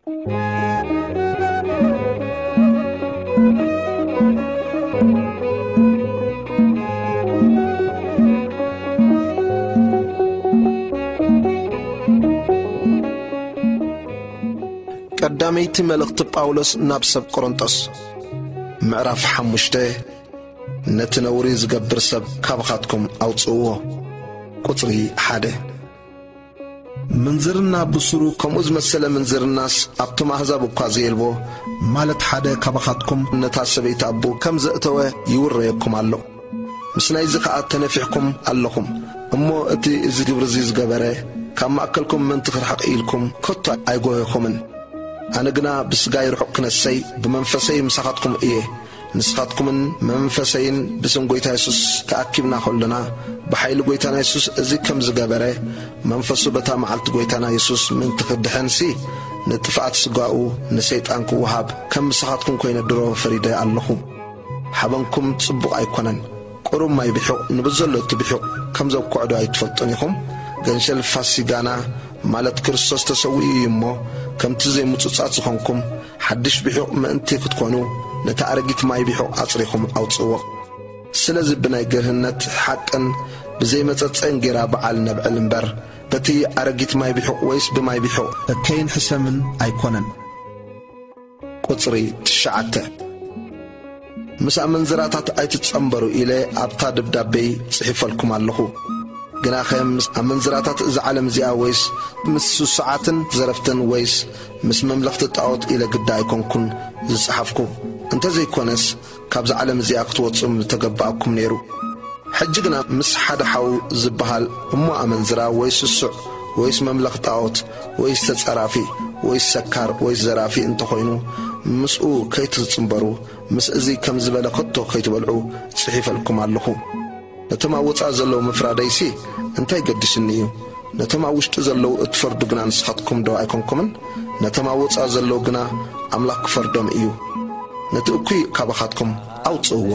ቀዳመይቲ መልእኽቲ ጳውሎስ ናብ ሰብ ቆሮንጦስ፣ ምዕራፍ ሓሙሽተ። ነቲ ነውሪ ዝገብር ሰብ ካባኻትኩም ኣውጽእዎ። ቁጽሪ ሓደ። ምንዝርና ብሱሩ ከምኡ ዝመሰለ ምንዝርናስ ኣብቶም ኣህዛብ እኳ ዘየልቦ፣ ማለት ሓደ ካባኻትኩም ነታ ሰበይቲ ኣቦ ከም ዘእተወ ይውረየኩም ኣሎ። ምስ ናይዚ ኸኣ ተነፊሕኩም ኣለኹም። እሞ እቲ እዚ ግብሪ እዚ ዝገበረ ካብ ማእከልኩም ምእንቲ ክርሕቕ ኢልኩም ከቶ ኣይጎየኹምን። ኣነ ግና ብስጋይ ርሑቕ ክነሰይ ብመንፈሰይ ምሳኻትኩም እየ። ንስኻትኩምን መንፈሰይን ብስም ጐይታ የሱስ ተኣኪብና ኸሎና፣ ብሓይሊ ጐይታና የሱስ እዚ ከም ዝገበረ፣ መንፈሱ በታ መዓልቲ ጐይታና የሱስ ምእንቲ ክድሐንሲ፣ ንጥፍኣት ስጋኡ ንሰይጣን ክወሃብ፣ ከም ምሳኻትኩም ኰይነ ድሮ ፈሪደ ኣለኹ። ሓበንኩም ጽቡቕ ኣይኮነን። ቁሩብ ማይ ብሑቕ ንብዘሎ እቲ ብሑቕ ከም ዘብኩዕዶ ኣይትፈልጡን ኢኹም? ገንሸል ፋሲጋና ማለት ክርስቶስ ተሰዊኡ እዩ እሞ፣ ከምቲ ዘይምጹጻት ዝኾንኩም፣ ሓድሽ ብሑቕ ምእንቲ ክትኮኑ፣ ነቲ ኣረጊት ማይ ብሑቕ ኣጽሪኹም ኣውጽእዎ። ስለዚ ብናይ ገርህነት ሓቅን ብዘይመጸጸን ጌራ በዓል ነብዕል እምበር፣ በቲ ኣረጊት ማይ ብሑቕ ወይስ ብማይ ብሑቕ ከይንሕሰምን ኣይኮነን። ቁጽሪ ትሽዓተ። ምስ ኣመንዝራታት ኣይትጸንበሩ ኢለ ኣብታ ደብዳቤይ ጽሒፈልኩም ኣለኹ። ግናኸ ምስ ኣመንዝራታት እዛ ዓለም እዚኣ ወይስ ምስ ስሱዓትን ዘረፍትን ወይስ ምስ መምለኽቲ ጣዖት ኢለ ግዳ ኣይኮንኩን ዝጸሓፍኩ። እንተዘይኮነስ ካብዛ ዓለም እዚኣ ክትወጹ ምተገባእኩም ነይሩ። ሕጂ ግና ምስ ሓደ ሓው ዝበሃል እሞ ኣመንዝራ ወይ ስሱዕ ወይስ መምለኽ ጣዖት ወይስ ተጸራፊ ወይስ ሰካር ወይስ ዘራፊ እንተኾይኑ ምስኡ ከይትጽንበሩ፣ ምስ እዚ ከም ዝበለ ከቶ ከይትበልዑ ጽሒፈልኩም ኣለኹ። ነቶም ኣብ ወጻኢ ዘለዉ ምፍራደይሲ እንታይ ገዲስኒ እዩ? ነቶም ኣብ ውሽጢ ዘለዉ እትፈርዱ ግና ንስኻትኩም ዶ ኣይኮንኩምን? ነቶም ኣብ ወጻኢ ዘለዉ ግና ኣምላኽ ክፈርዶም እዩ። ነቲ እኩይ ካባኻትኩም ኣውጽእዎ።